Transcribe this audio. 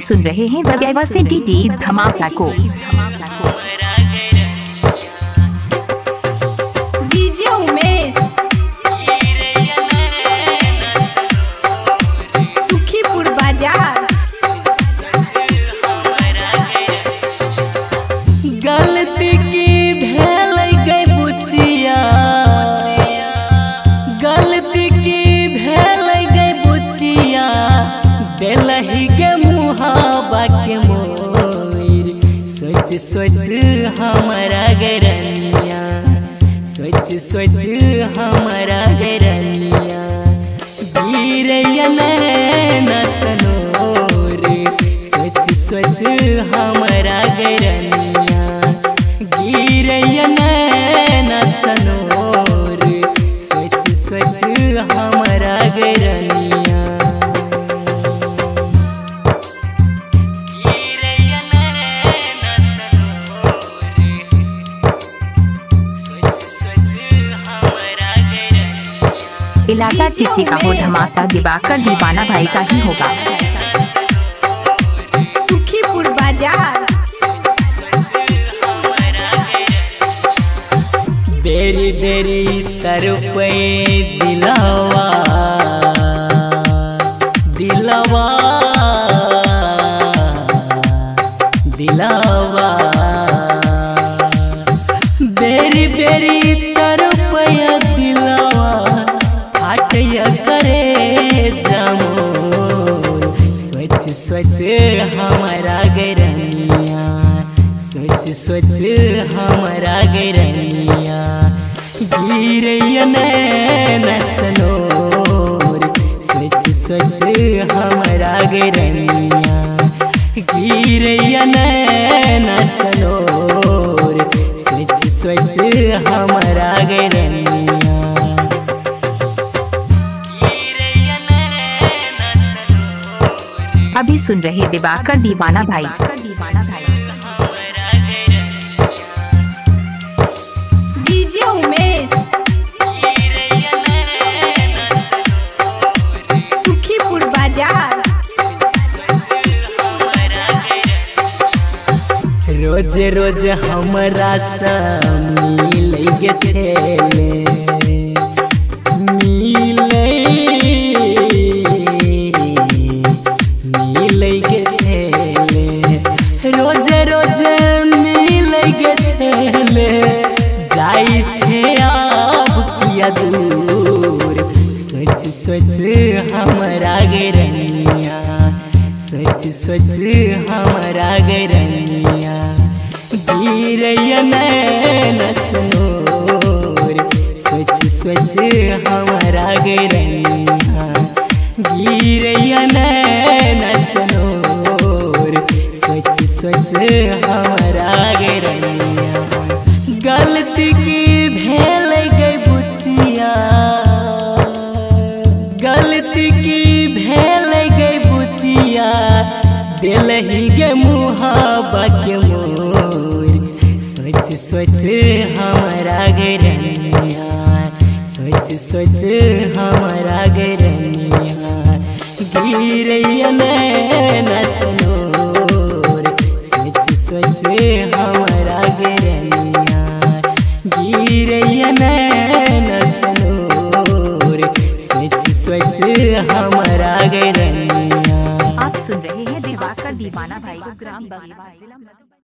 सुन रहे हैं बगैवा से डी धमाका को। डीजे उमेश सुखीपुर बाजार। गलती की भेल गई बुचिया, गलती की भेल गई बुचिया, दिलही के मुहाबा के मोर। सोच सोच हमारा गरनिया, सोच सोच हमारा गरनिया, गिरैया नैना सनोर। सोच सोच हमारा गरनिया, गिरैया नैना सनोर। सोच सोच हमारा गरनिया, गिरैया नैना सनोर। सोच सोच हमारा गरनिया। इलाका चिट्ठी का हो धमाका दिवाकर दीवाना भाई का ही होगा। सुखीपुर बाजार। बेरी बेरी तरपे दिलावा, दिलावा दिलावा, बेरी बेरी तरपे दिलावा, फाटया करे जमोर। सोच सोच हमारा गरनिया, सोच सोच हमारा गरनिया, गिरैया नैना सनोर। सोच सोच हमारा गरनिया, गिरैया नैना सनोर। सोच सोच हमारा गरनिया, गिरैया नैना सनोर। अभी सुन रहे दिवाकर दीवाना भाई। डीजे उमेश सुखीपुर बाजार। रोज रोज हमरा से मिलै गे छेले, मिलै मिलै गे छेले, रोज रोज मिलै गे छेले, जाई छे आब किया दूर। सोच सोच हमारा गरनिया, सोच सोच हमारा गरनिया, गिरैया नैना सनोर। सोच सोच हमारा गरनिया, गिरैया नैना सनोर। सोच सोच हमारा गरनिया। गलती की भेल गई बुचिया, गलती की भेल गई बुचिया, दिलही गे मुहाबा के मोर। सोच सोच हमारा गरनिया, सोच सोच हमारा गरनिया, गिरैया नैना सनोर। सोच सोच हमारा गरनिया, गिरैया नैना सनोर। सोच सोच हमारा गरनिया। आप सुन रहे हैं दिवाकर दीवाना भाई को ग्राम बगेवा जिला।